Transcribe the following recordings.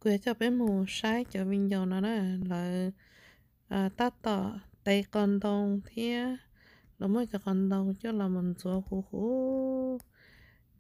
Kuv yuav coj peb mus saib cov viv ncaus no na, lawv tab tom tev qos ntoo thiab lawv muab cov qos ntoo coj los mus ntxuav huv huv,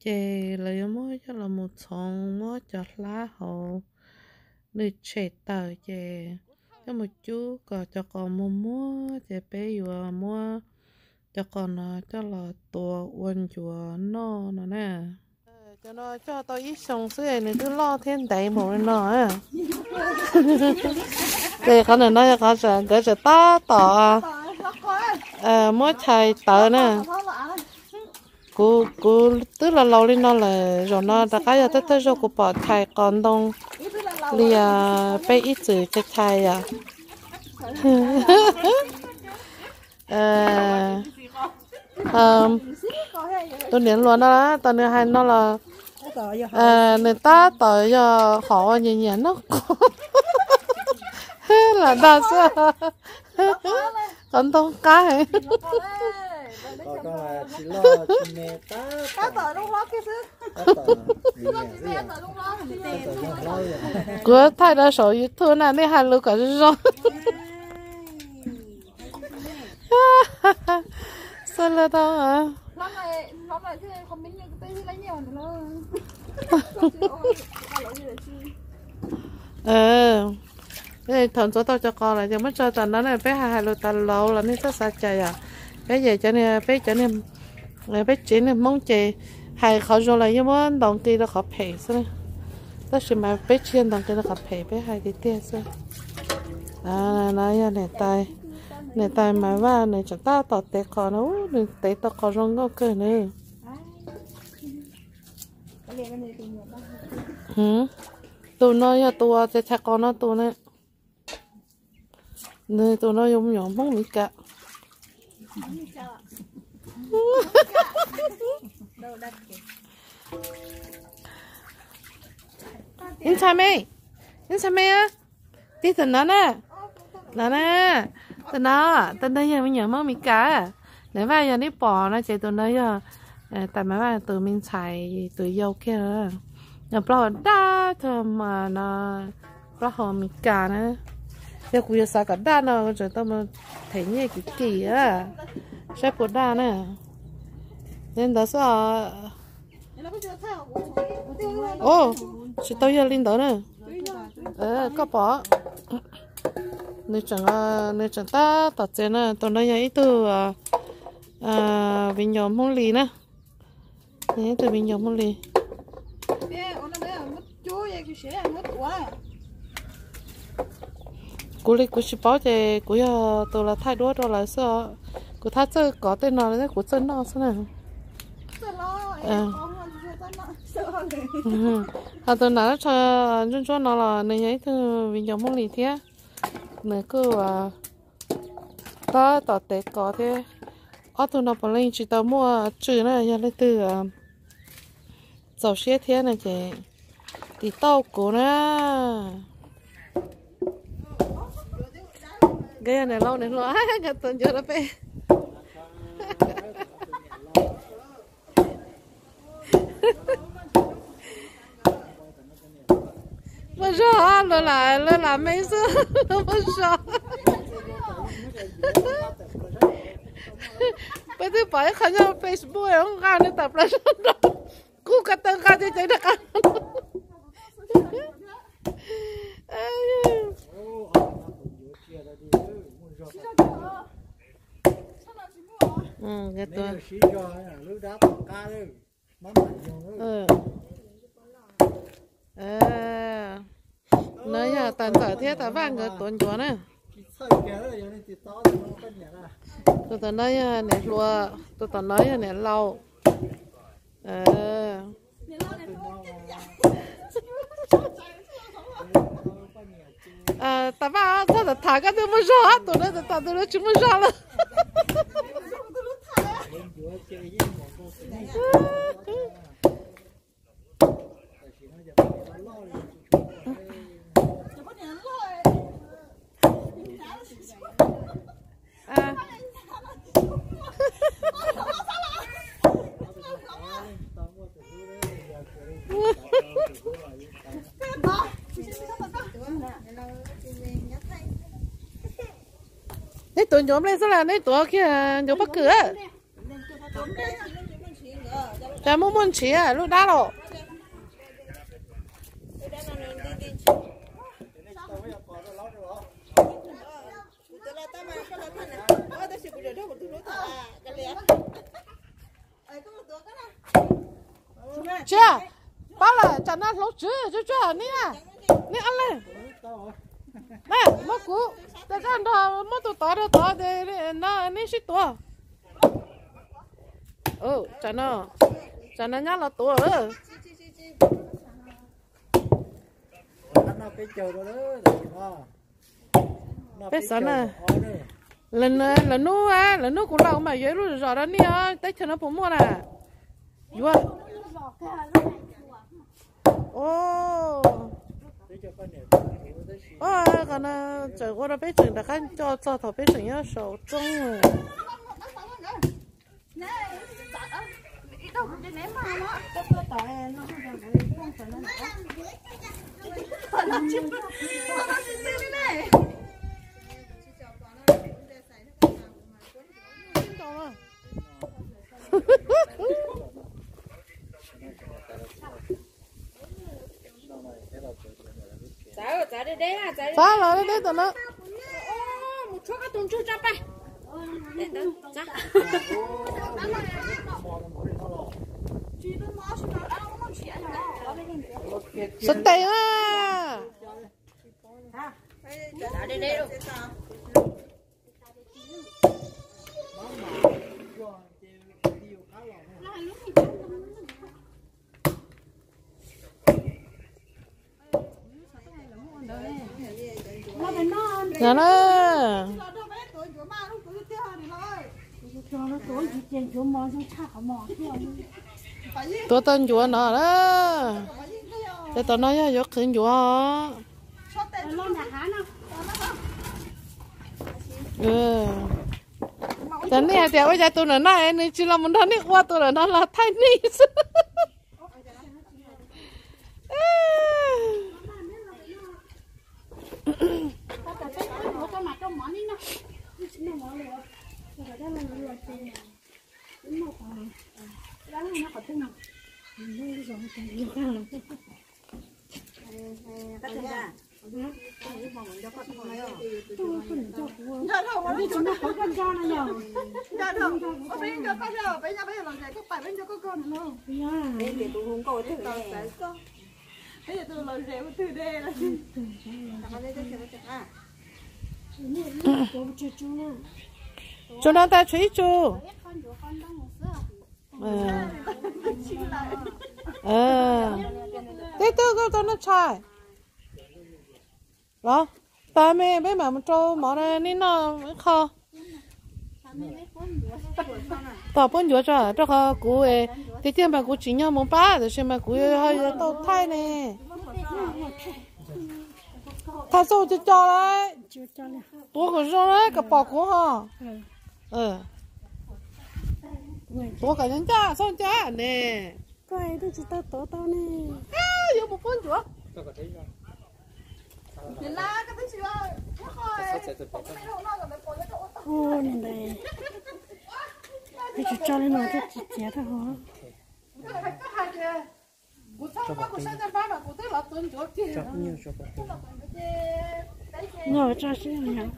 ces lawv yuav muab coj los mus txhoov, muab cov hlab hauv nws tshem tawm ces coj mus cub kom cov qos muag muag, ces peb yuav muab cov qos no coj los tua ua ncuav noj no na. Cov no coj tau ib xyoos xwb nws twb loj thiab ntev npaum li no. Ces qhov ntawm no yog qhov nkawd tseem tab tom muab chais tawv na. Kuv, kuv twb los laus li no lawm, zaum no rov qab yog thawj thawj zaug kuv pom chais qos ntoo li peb ib txwm chais chais yom. Tus niam hluas no tau nws hais no los nws tab tom yog hom ua nyiam nyiam noj qos lam dag xwb. Qos ntoo qab heev. Kuv thaij rau saum YouTube na, nej hais lus kom zoo zoo. Xav lawm tau. Thaum ntxuav tau cov qos lawm ces muab tso tom no na, peb hais hais lus tas laus los nej txhob xav cas yom. Peb ces cov niag, peb cov niag, peb tsev niag Hmoob ces hais qhov zoo los yeej muab ntaus nqi rau qhov phem xwb. Tab sis mas peb tsis yog ntaus nqi rau qhov phem, peb hais tiag tiag xwb. No yog niam tais, niam tais Maiv Vaj nws tseem tab tom tev qos no, nws tev tau qos zoo nkauj kawg nws. Tus no yog tus uas chais chais qos no tus na. Nws tus no yog me nyuam Hmoob Mes Kas. Ib ntxhais me, ib ntxhais me, tib tus no na, no na, tus no, tus no yog me nyuam Hmoob Mes Kas. Lawv Vaj yog neb pom no ces tus no yog tais Maiv Vaj tus me ntxhais tus yau kiag. Yog plaub hau daj tag mas no, plaub hau Mes Kas na. Yog kuv yuav xav kom daj no kuv tseem tau mus them nyiaj kim kim saib puas daj na. Li ntawd xwb os. Tsis tau yog li ntawd na. Koj pom, nws tseem, nws tseem tab tom txiav na. Tus no yog ib tug viv ncaus Hmoob Lis na. Yog ib tug viv ncaus Hmoob Lis. Kuv li kuv tsis paub ces kuv yog tus los thaij duab rau lawv xwb os. Kuv thab txawj kov tej no li thiab kuv txawj noj xwb na. Ho tus nam tsho ntsuab ntsuab no los nws yog ib tug viv ncaus Hmoob Lis thiab. Nws kuj tab tom tev kov thiab. Ob tug no puav leej tsis tau muaj tswv na, yog leej twg txaus siab thiab no ces tiv tauj kuv na. Nkawd yog niam laus niam hluas nkawd tuav ncuav rau peb. Muaj zog, luag lam, luag lam me xwb, muaj zog. Peb twb pom ib qho nyob Facebook nqa nws tawm plaws zog nrog kuv ko taw nqa ces ceev rov qab. No yog tais ntxawm thiab tais vaj nkawd tuav ncuav na. Tus tom no yog niam hluas, tus tom no yog niam laus. Tais vaj, txhob tham tham, koj twb muaj zog, tus no tham tus no tsis muaj zog lawm. Tus ncuav nplej xwb las neb tuav kiag ncuav pob kws. Cas muaj muaj ntshiv lub dab los. Tsia, pab lawm tsam no hloov tswv tsuag tsuag neb, neb ob leeg. Muab kuv, koj nrog muab tus tod rau tod, neb sib tuav. Tsam no, tsam no nyab los tuav. Peb xav na, lawv hnub, lawv hnub kuv los kuv mam yuav ib lub zos rau nej os, teb chaws no puas muaj na? Yuav. Qhov no tseem ua rau peb tseem rov qab nco txog thaum peb tseem nyob saum roob. Txav los deb deb tom no. Xov tes a. Nov na. Tuav tau ncuav no na. Ces tom no yog yuav qhwv ncuav. Ces nej hais tias ua cas tus ntawm no nws tsis los mus nrog nej ua, tus ntawm no los thaij nej xwb. Tsuas no tas tshuav ib tsu. Tib tug koj tau noj tshais los. Tas me peb mam mus rau mov nej noj ib qho. Tom puab ncuav tso, rau qhov kuv tiag tiag mas kuv tsim nyog mus pab, tab sis mas kuv ho yuav tau thaij ne. Thaij xauj co co lawm. Tuav kom zoo na, kom pom kuv ho. Tuav kom ncaj xauj ncaj ne. Koj twb tsis tau tuav tau ne. Yuav mus puab ncuav. Ua li ntawd, twb tsis tso li no thiaj tsis txiav rau hov. Noj tso sib yog.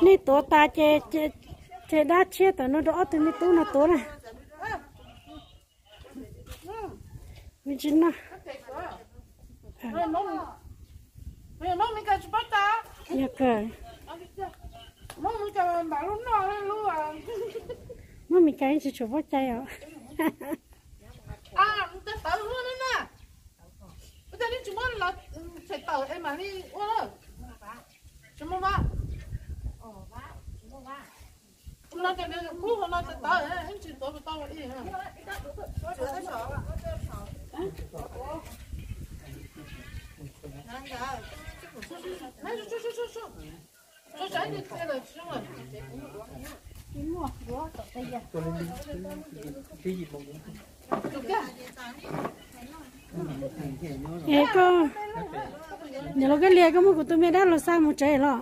Nej tuav tas ces tseg dab tshiab tom no rau ob tug me tub no tuav na. Me tsis noj. Yog kawg. Muab Mes Kas tsis tshuav pob cai os. Es koj, niam laus Kab Lia, koj muab kuv tus me dab laug xa mus tsev los?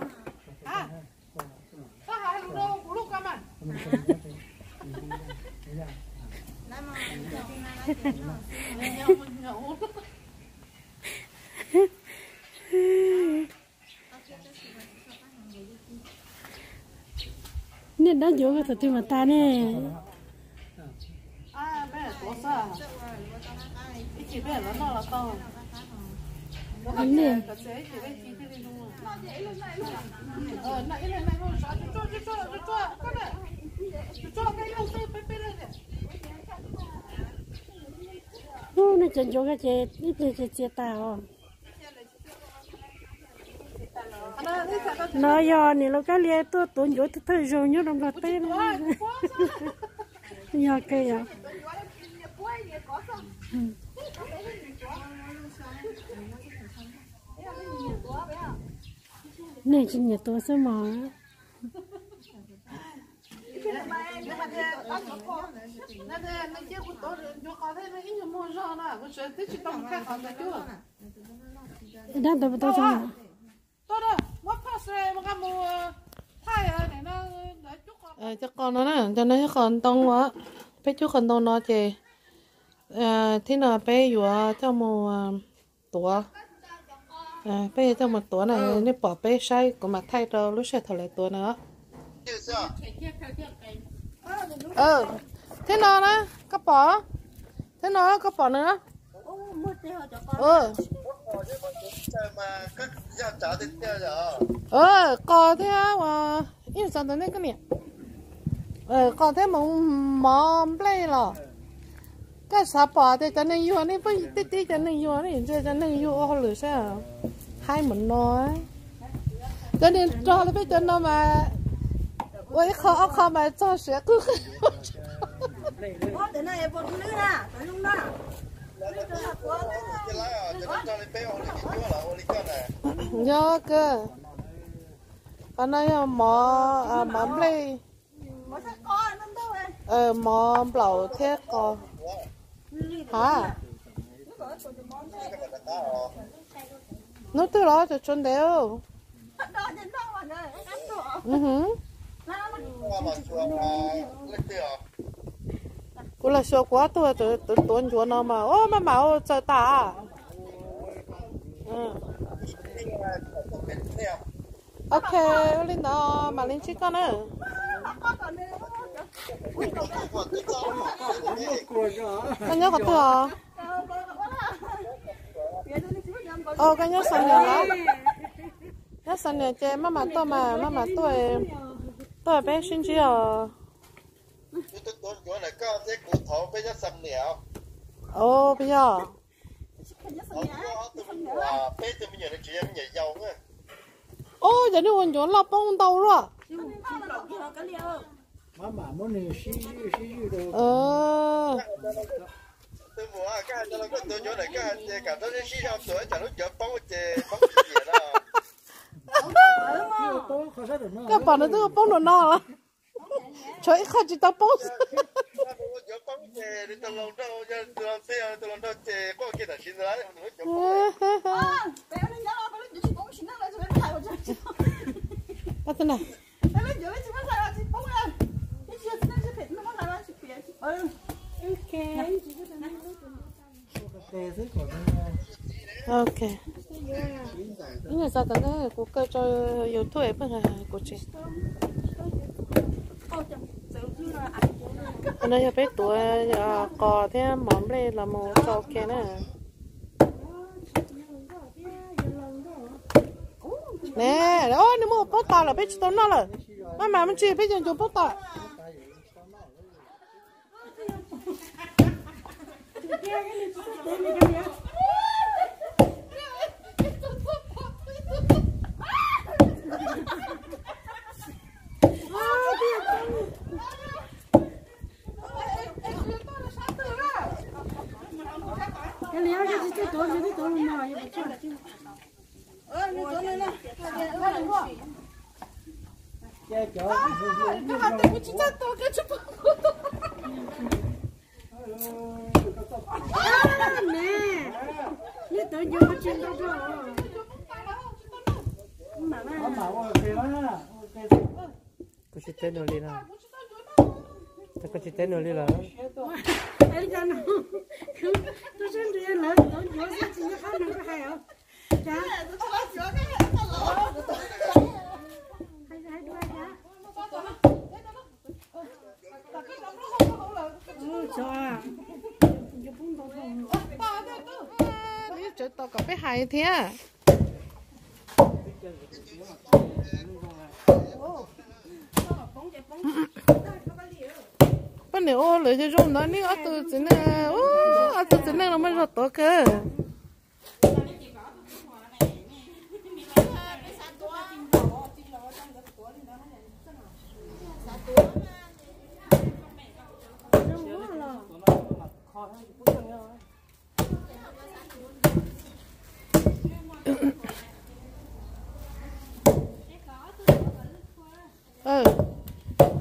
Nej dab ncuav thaum twg mam tas ne? Nej, nej cov ncuav ko ces ib pliag ces txias tas os. No yog niam laus Kab Lia tuaj tuav ncuav thawj zaug nyob rau Nplog teb no. Yog kawg yog. Nej tsis nyiam tuav xwb mog. Dab ntawd puas tau zoo? Cov qos no na, cov no yog qos ntoo os. Peb cub qos ntoo no ces thib no peb yuav coj mus tuav. Peb yuav coj mus tuav na, nej pom peb saib kuv mam thaij rau lub sij hawm thaum lawv tuav na. Thib no na, koj pom, thib no koj pom na. Qos thiab ua, ib txog ntawd nej koj niam, qos thiab mov nplej los. Koj xav pom tias cov neeg yuag, nej pheej tib tib cov neeg yuag, nej ntsia cov neeg yuag ua hauj lwm saib, haib mus no. Cov niag rog li peb cov no mas ua ib qho ob qho mas txog siav qwj qeej. Yog kawg, qhov no yog mov, mov nplej, mov nplaum thiab qos. Ha, hnub twg los tsuav ntev. Kuv los xyuas kuv ob tug tuav ncuav no mas ua maj mam ua txawm tas. Ok, ua li ntawd mam li ntsib koj na. Koj nyob qhov twg os? Koj nyob Xam Nias los? Nyob Xam Nias ces maj mam tuaj mas maj mam tuaj, tuaj peb sib ntsib os. Os, peb yog. Os, yog nej ua ncuav loj poob ntau luaj. Koj pom no twb ua poob nram no. Tshuav ib qho tsis tau poob. Ok. Ib nyuag xav tau ne, kuv kaw rau YouTube peb hais kuv tsev. Qhov no yog peb tuav qos thiab mov nplej los mus tso ua ke na. Ne, nws muab poob tas lawm peb tsis tau noj lawm. Maj mam mus ntsis peb cov ncuav poob tas. Ne, nej tau ncuav tsis ntau rau. Kuv tsis teb nws li no. Koj tsis teb nws li lawm. Tus sab nri lawv tau ncuav xwb tsis nyob qab nws hais os. Tsawv tos kom peb hais thiab. Poj niam ua lawv zoo zoo ntawd, neb ob tug txiv neej, ob tug txiv neej los muaj zog tuav kawg.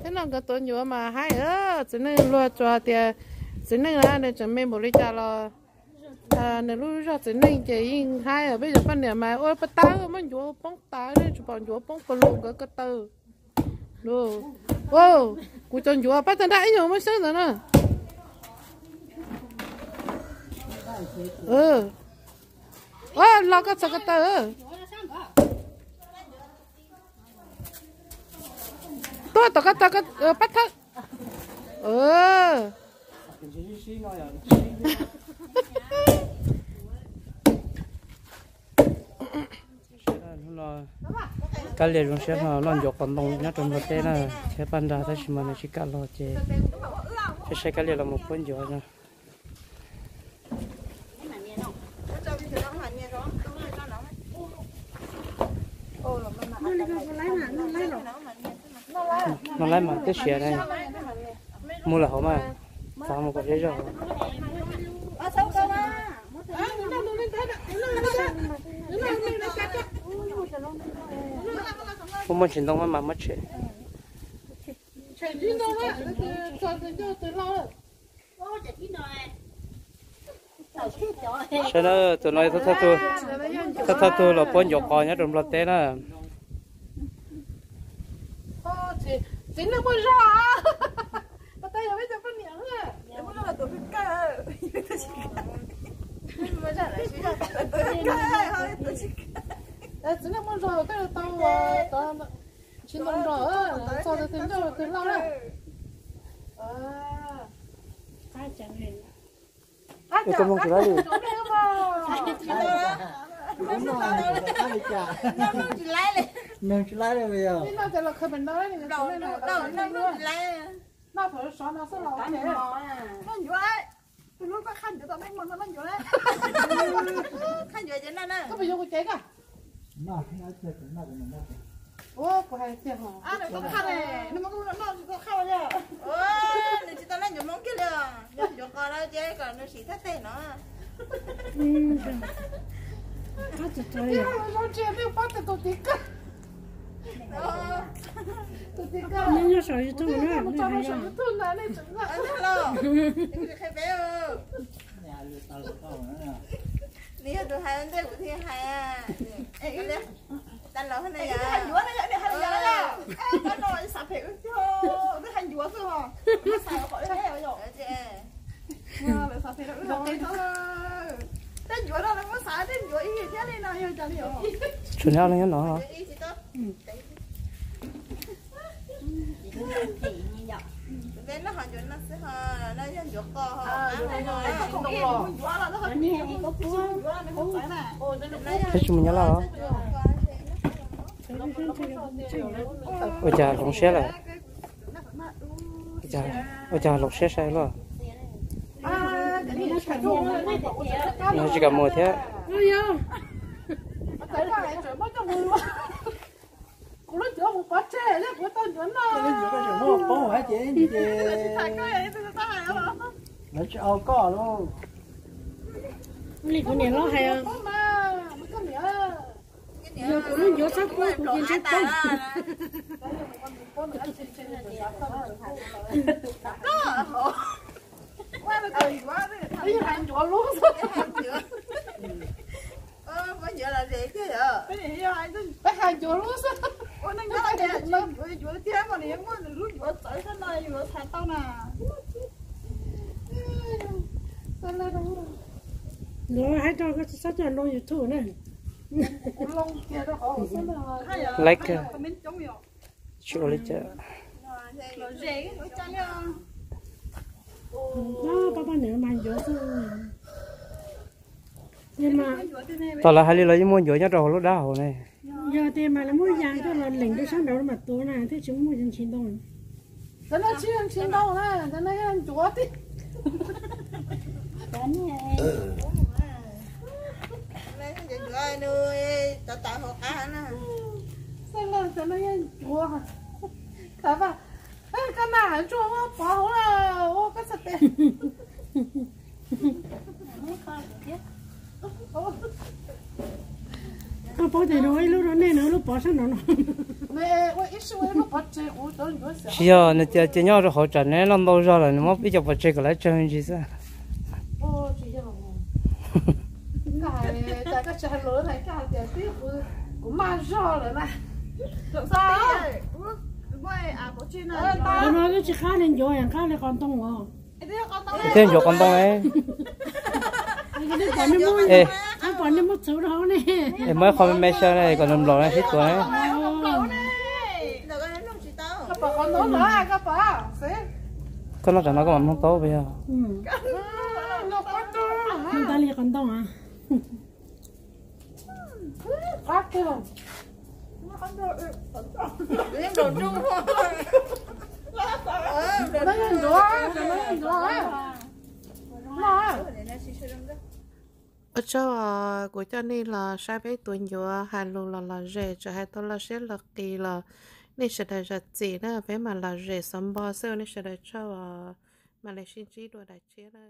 Thiab no nkawd tuav ncuav mas haib, txiv neej luag tsuas tias txiv neej na nws tseem me npaum li cas los nws lub zog txiv neej ces yeej haib. Peb cov poj niam mas ua pas tawb muab ncuav poob tas, nej tsis pom ncuav poob puas lus nkawd ko taw. Kuv cov ncuav pab tag nraj ib nyuag muaj xyoob ntawd na. Los koj txog ko taw. Tuaj tom ko taw, pab thawb. Kab Lias zoo siab hlo noj ncuav qos ntoo nyob rau Nplog teb na, thiab Paj Nra tab sis mas nws tsis kam los ces saib saib Kab Lias los mus puab ncuav no. No laib mas twb siav ne, mus lawm hauv mas, txav mus kom zej zog. Muaj muaj tsis ntoo mas muab tshem. Saib na, tus no thawj thawj tug los puab ncuav qos nyob rau Nplog teb na. Txiv neej muaj zog, puas tau yog peb cov poj niam na. Txiv neej muaj zog, tej tau tsis ntoo nrog, txog twg ncauj twg loj na. Koj mloog tsis laib li. Mloog tsis laib li yog. Noj thaum sov no xwb los. Noj ncuav, tus hlub koj qhab ncuav tau peb hmo no noj ncuav. Qhab ncuav ces noj na. Koj puas yuav kuv cev koj? Ua kuv hais tiag hos. Nws tsis tau noj ncuav Hmoob kiag li os, ncuav qos no ces kom nws sim thaj teg no. Zoo tsis nej pab tus tiv kawg. Tus tiv kawg nyob saum YouTube na, nej hais saum YouTube ntag, nej tseem noj. Nws yog tus hais ua ntej kuv thiaj hais. Tag los ncuav na, hais ncuav na, xav phem wb tiag, twb hais ncuav xwb os. Tej ncuav no lawv muab xav tej ncuav ib thiab li no yog cas li os. Tshuav nyob no. Peb noj hos ncuav no xwb hos, no yog ncuav qos hos. Peb tsis mus nyob Laj los? Ua cas hloov siab lawm? Ua cas hloov siab sai luaj? Nws tsis kam mus thiab. Kuv lub ncuav mus pov tseg, kuv tau ncuav noj. Poob hauv ces lawv tsis au koj lauj. Li kuv niam loj hais, yog kuv lub ncuav txhob poob kuv ces ntshe poob. Lub xwb. Peb hais ncuav lub xwb. Ncuav thiab mas nws muaj nws lub ncuav txawv xwb no yus yuav tham tau na. Lov hais rau koj sab coj loo YouTube na. Like. Tsis ua li cas. Pab pab niam mas ncuav xwb. Tos lawv hais li los yeej muaj ncuav nyob rau hauv lub dab hauv ne. Yog tias mas lawv muab yas coj los leem rau sab nraud mas tuav na thiaj tsis muaj ntsis ntoo. Cov no tsis yog ntsis ntoo na, cov no yog ncuav tiag. Cov no yog ncuav. Koj na, ntsuag ua pov hauv lawm ua koj txhais tes. Koj paub tias nws ua ib lub rau nej no, lub pov sab nraud no. Tsis yog, nws tias ces nyob rau hauv tsam nws noj ntau zog lawm nws muab ib co pov tseg kom lawv tsawg me ntsis xwb. Kuv maj zog lawm na. Kuv no twb tsis qab li ncuav, qab li qos ntoo os. Thiaj ncuav qos ntoo ne. Pom nej muab txhuv rau hauv ne. Es muab ib qho me me xyaw ne kom nws nplaum ne sib tuav ne. Koj noj tsam no koj mam noj tau puas yog? Noj tau li qos ntoo a. Ua tsaug, kuv coj nej los saib peb tuav ncuav, hais lus los lom zem, txawm hais tau laj siab laj qis los nej sawv daws zam txim na, peb mam lom zem xov npo xwb, nej sawv daws tsaug, mam li sib ntsib dua daim tshiab na.